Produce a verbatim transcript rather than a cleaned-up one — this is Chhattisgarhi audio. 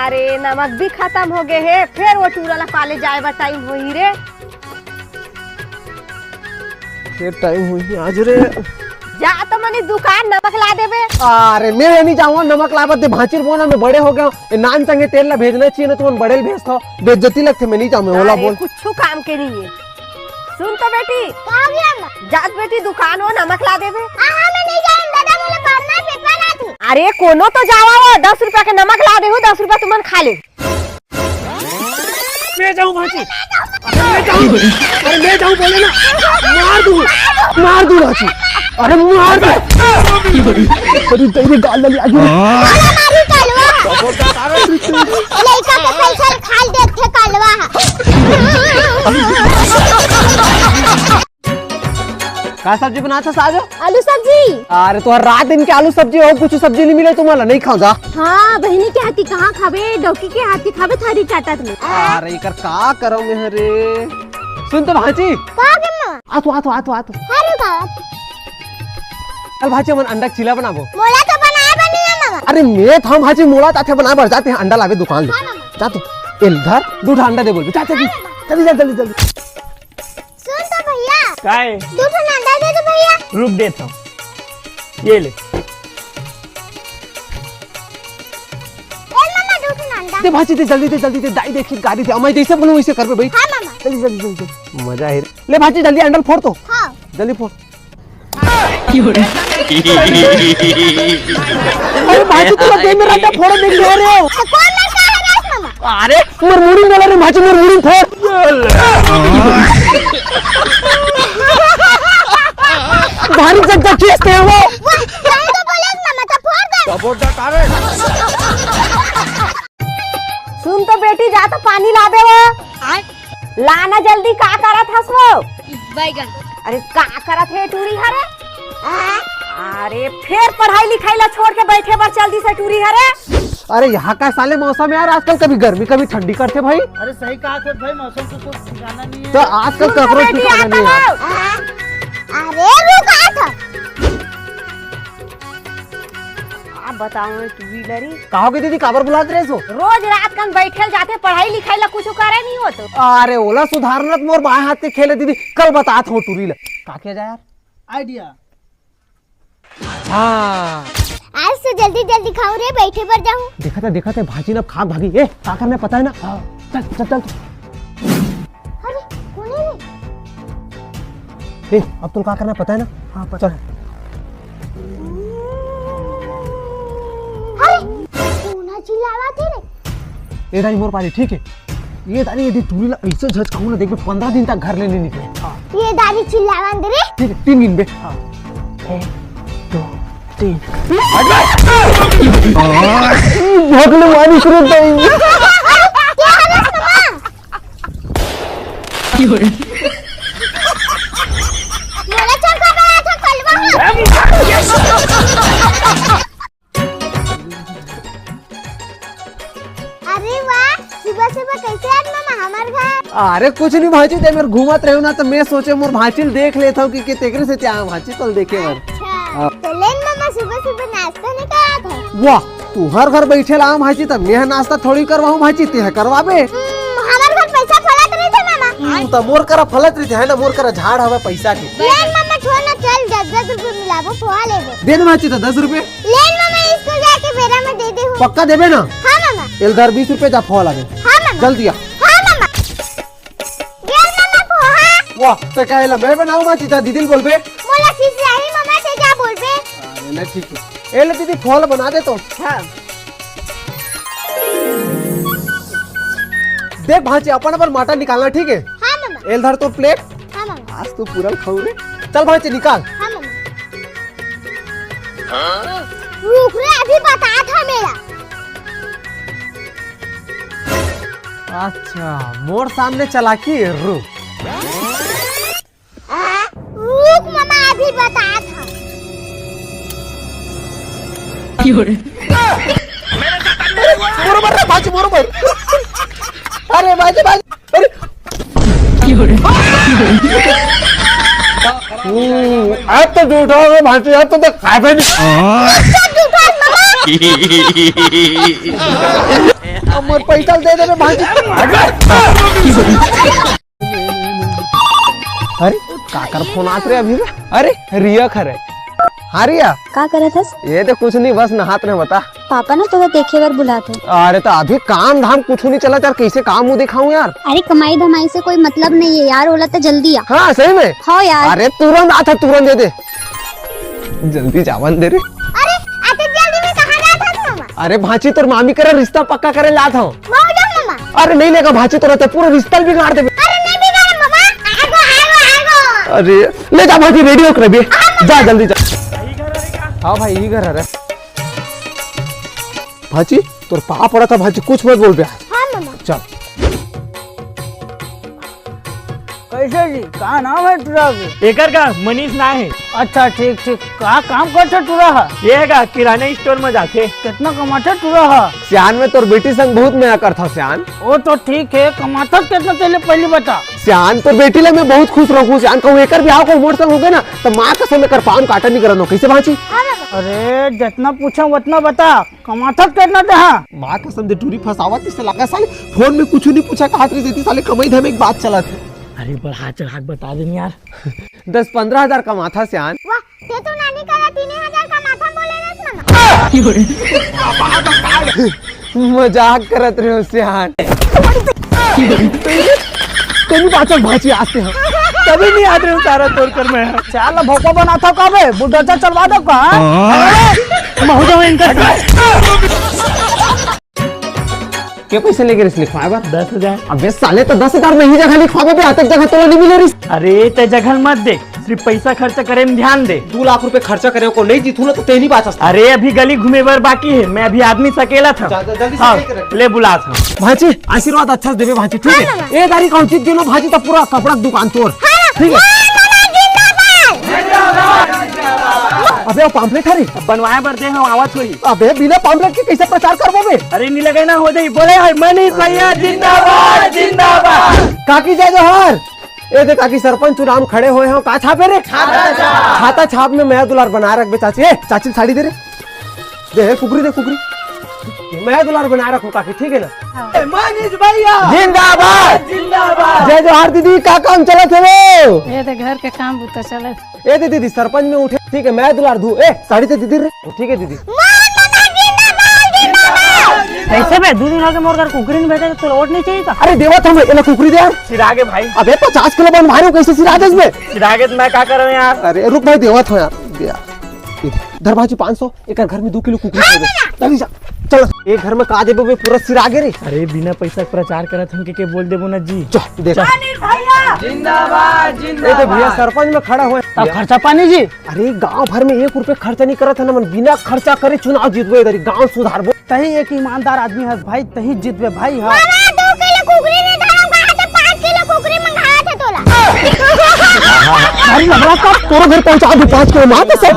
अरे, नमक भी खतम हो गे हे, फेर वो टूरा ला पाले जाए बर टाइम होही रे। फेर टाइम होही आज रे। जा तो मनी दुकान नमक ला देबे। अरे, मैं नहीं जाऊंगा नमक लाबत दे भांचिर बोना, मैं बड़े हो गया हूँ। ए, नान संगे तेल ला भेजना चाहिए ना, तुमन बड़े ल भेजथव। बेइज्जती लगथे, मैं नहीं जाऊँ, मैं ओला अरे, बोल। कुछु काम के नहीं है। सुन तो बेटी। का हो गया अम्मा? जात बेटी दुकान वो नमक ला देबे। हाँ, हाँ, मैं नहीं जाऊँ दादा, मोला पढ़ना है, पेपर आथे। अरे, कोनो तो जावा वो, दस रुपया के नमक ला देहू, दस रुपया तुमन खा ले। मैं जाऊं भांची, अरे मैं जाऊं, अरे मैं जाऊं बोले ना, मार दूं, मार दूं भांची, अरे मार दूं। अरे तेरी गाल लगी आगे। मारी कलवा। लइका के पैसा खा लेथे कलवा। का सब्जी बनात हस आज? आलू सब्जी। अरे, तो हर रात दिन के आलू सब्जी हो, कुछ सब्जी नहीं मिले तुम्हारा, नहीं खाओ जा। हाँ, बहिनी के हाथी कहाँ खाबे, डौकी के हाथी खाबे, थारी चाटत में। अरे, एकर का करो मैं रे? सुन तो भांची। का करना? आ तो, आ तो, आ तो, आ तो। अरे बाप। चल भांची, हमन अंडा के चीला बनाबो। मोला तो बनाए बर नहीं है, मामा। अरे, मैं था भांची, मोला ताथे बनाए बर जाते हैं, अंडा लाबे दुकान ले। हाँ, मामा। जा तो, एल धर, दू ठा अंडा दे बोल, जा, जा, हाँ, मामा। जल्दी, जल्दी, जल्दी, जल्दी। सुन तो भैया। काय? दू ठन अंडा दे दे भैया। रुक देत हूँ, ये ले। ए मामा, दू ठन अंडा। दे भांची, दे जल्दी, दे जल्दी, दे दाई देखी गाड़ी दे, मैं जैसे बोलूँ वैसे करबे भाई। हाँ मामा। जल्दी, जल्दी, जल्दी, जल्दी। मजा है रे। ले भांची, जल्दी अंडा फोड़ तो। हाँ। जल्दी फोड़। अरे भांची, तोला दे मेर अंडा फोड़ देख ले रे। तो कौन लड़का है रे मामा? अरे मोर मुड़ी में रे भांची, मोर मुड़ी फोड़। भारी जज्जा खींचते हैं वो। वो, जाए तो बोले मामा, तो फोड़ दे। सुन तो बेटी, जा तो पानी ला दे वो। लाना जल्दी, का करत हस वो? बैगन। अरे का करत हे टूरी हरे? अरे फेर पढ़ाई लिखाई ला छोड़ के बैठे बर चल दिस टूरी हरे। अरे यहाँ का साले मौसम है यार, आजकल कभी गर्मी कभी ठंडी करथे भाई। अरे सही कहा थे भाई, मौसम को कुछ ठिकाना नहीं है। तो आजकल सुन ककरो बेटी, ठिकाना आता नहीं है। लो। अरे रुक, आ था। का बताओ मैं टूरी लरी। का होगे दीदी, काबर बुलात रहे सो? रोज रात कन बैठे जाथे, पढ़ाई लिखाई ला कुछ करे नहीं होत। अरे ओला सुधारना तो मोर बाएं हाथ के खेल है दीदी, कल बतात हूँ टूरी ला। का किया जाए यार? आइडिया। हाँ। आज तो जल्दी जल्दी खाऊं रे, बैठे बर जाऊं। देखा था, देखा था, भांची ना खा भागी। ए, का करना पता है ना? हाँ। चल, चल, चल। अरे, कौन है रे? ए, अब तुला का करना पता है ना? हाँ, पता चल। है। अरे, कोन चिल्लावत हे रे? ए दाई मोर पारी, ठीक है? ये दाई यदि टूरी ला ऐसे झचकाहूं ना, देखबे पंद्रह दिन तक घर ले नहीं निकले। ये दाई चिल्लावन दे रे। ठीक है, तीन गिनबे। हाँ। एक, दो, तीन। भगले मारी शुरू दाई। क्या हाल है तुम्हारा? मोला चल कर रहा था कलवा। अरे वाह, सुबह सुबह कैसे आत मामा हमर घर? अरे कुछ नहीं भांची, ते मेर घूमत रहे ना तो मैं सोचे मोर भांची ल देख लेता हूँ कि, कि तेकरे से चाहे भांची तो देखे बर। अच्छा, हाँ। तो लेन मामा सुबह सुबह नाश्ता नहीं करा था। वाह, तुहर घर बैठे ला भांची, त मैं नाश्ता थोड़ी करवाहूँ भांची, ते करवाबे। हम्म, हमर घर पैसा फलत रहिथे मामा। हम्म, त मोर करा फलत रहिथे, है ना, मोर करा झाड़ हवे पैसा के। लेन मामा, छोड़ ना, चल, दस दस रुपये मिलाबो, पोहा लेबो। दे दे भांची, त दस रुपये। लेन मामा, स्कूल जाके बेरा में दे दे हूँ। पक्का देबे ना? हाँ मामा। एल धर बीस रुपये, जा पोहा लाबे। हाँ मामा। जल्दी आ। हाँ मामा। गेल मामा पोहा। वाह, त का एला मैं बनाऊँ भांची, त दीदी ल बोलबे। मोला खिसियाही मामा, ते जा बोलबे। हाँ, ले ठीक है। ए ले दीदी, पोहा बना दे तो। हाँ। देख भांची, अपन अपन माटा निकालना, ठीक है? हाँ मामा। एल धर तो प्लेट। हाँ मामा। आज तो पूरा खाऊ रे। चल भांची, निकाल। हाँ मामा। रुक रे, अभी बता था मेरा। अच्छा, मोर सामने चलाकी, रुक। रुक मामा, अभी बतात हँव। बरोबर रे भांची, बरोबर। अरे भांची, भांची, अरे। हम्म, अब तो झूठा हो गया भांची, अब तो देख खाबे नहीं। अच्छा, झूठा मामा। अब मोर पैसा दे देबे भांची। अरे, काकर फोन आत रे अभी रे? अरे, रिया खरे। हाँ रिया। का करत हस? ये तो कुछ नहीं, बस नहात रहे, बता। पापा ना तोला देखे बर बुलात हे। अरे तो अभी काम धाम कुछ नहीं चला यार, कैसे काम मुंह दिखाऊं यार? अरे कमाई धमाई से कोई मतलब नहीं है यार, ओला तो जल्दी आ। हाँ सही में? हाँ यार। अरे तुरंत आता, तुरंत दे दे। जल्दी जावन दे रे। अरे, अतक जल्दी में कहाँ जात हस मामा? अरे भांची, तोर मामी करा रिश्ता पक्का करे लात हूँ। मौजा मामा। अरे नहीं लेगा भांची, तोर ते पूरा रिश्ता बिगाड़ देबे। अरे नहीं बिगाड़ मामा। आगो, आगो, आगो। अरे ले जा भांची, रेडी होकर भी। जा जल्दी जा। हाँ भाई, ये घर है रे। भांची, तोर पाँव पड़ा था भांची, कुछ मत बोल बे। हाँ मामा। चल। कैसे जी, का नाम है टुरा के? एकर का मनीष ना है। अच्छा, ठीक ठीक। का काम करथे टुरा हा? ये है का किराना स्टोर में जाथे। कितना कमाथे टुरा हा? सियान में तोर बेटी संग बहुत मया करथा सियान। वो तो ठीक है, कमाथा कितना तेले पहली बता। सियान तोर बेटी ला मैं बहुत खुश रखूँ सियान, कहूँ एकर बिहाव को मोर संग हो गए ना तो माँ कसम एकर पाँव काटा नहीं करनो। कैसे भांची? अरे जितना पूछा उतना बता। कमाथस कतना ते हा? माँ कसम दे टूरी फंसावत, इससे लगा साले फोन में कुछ नहीं पूछा, कहात रही देती साले कमाई धमाई के बात चलत है। अरे बढ़ा चढ़ा के बता दे यार। दस पन्द्रह हजार कमाथा सियान। वाह, ते तो नानी करा तीन हजार कमाथा बोले रस मामा। मजाक करत रहे हो सियान। तेरी बात भांची आते हैं, तभी नहीं आते हो सारा तोड़ कर मैं। चाल भोको बनाथा का बे, बुलडोजर चलवा दो का? महुदा इनका। के पैसे लेके रिस लिखवाए बर? दस हजार। अबे साले, तो दस हजार नहीं जगह लिखवाबे बे, अतक जगह तोला नहीं मिले रिस। अरे ते जगह मत दे, सिर्फ पैसा खर्चा करे में ध्यान दे। दो लाख रुपए खर्चा करे को नहीं जीतू ना तो तेनी बात हंसता। अरे अभी गली घूमे बर बाकी है, मैं अभी आदमी से अकेला था। जा, जा, जल्दी से हाँ, लेके रख। ले बुला था। भांची, आशीर्वाद अच्छा से देवे भांची, ठीक है? ए दारी कौन चीज देनो भांची, तो पूरा कपड़ा के दुकान तोर। ठीक है? अबे वो पाम्पलेट हरी। बनवाए बर दे हम आवत होई। अबे बिना पाम्पलेट के कैसे प्रचार करबो बे? अरे नी लगे ना हो जाई, बोले है मनीष भैया जिंदाबाद, जिंदाबाद। काकी जय जोहार। ए दे काकी, सरपंच चुनाव में खड़े होए हो, का छापे रे? खाता छाप। खाता छाप में मया दुलार बना रखबे चाची। ए चाची साड़ी दे रे। दे हे कुकरी, दे कुकरी। मया दुलार बना रखो काकी, ठीक है ना? हाँ। ए, मनीष भैया। जिंदाबाद। जिंदाबाद। जय जोहार दीदी, का काम चलत हे वो? ये तो घर के काम बुता चलत। ए दे दीदी, सरपंच में उठे, ठीक है, मया दुलार धू। ए साड़ी दे दीदी रे, ठीक है दीदी। कैसे बे? दो दिन आगे मोर घर कुकरी नहीं भेजा तो तोला वोट नहीं चाहिए था? अरे देवा था मैं, एला कुकरी दे यार। सिरागे भाई। अबे पचास किलो बन भारी हो, कैसे सिरा दे इसमें? सिरागे तो मैं का करूं यार? अरे रुक भाई, देवा था यार, दे यार। धर भांची पाँच सौ, एक घर में दो किलो कुकरी दे दे। चल जा, चल। एक घर में का देबो बे, पूरा सिरागे रे। अरे बिना पैसा के प्रचार करत हम के, के बोल देबो ना जी। चल देख। अनिल भैया। जिंदाबाद, ए तो भैया जिंदाबाद। सरपंच में खड़ा हुआ है। तब खर्चा पानी जी। अरे गांव भर में एक रुपया खर्चा नहीं करत है ना मन, बिना खर्चा करे चुनाव जीतबो, इधर गांव सुधारबो। तही एक ईमानदार आदमी हस भाई, तही जीतबे भाई। हाँ। मामा, दो किलो कुकरी नहीं धरम कहा थे, पाँच किलो कुकरी मंगाया थे तोला। अरे लबड़ा का तोरो घर पहुंचा दू पाँच किलो, मार तो सब।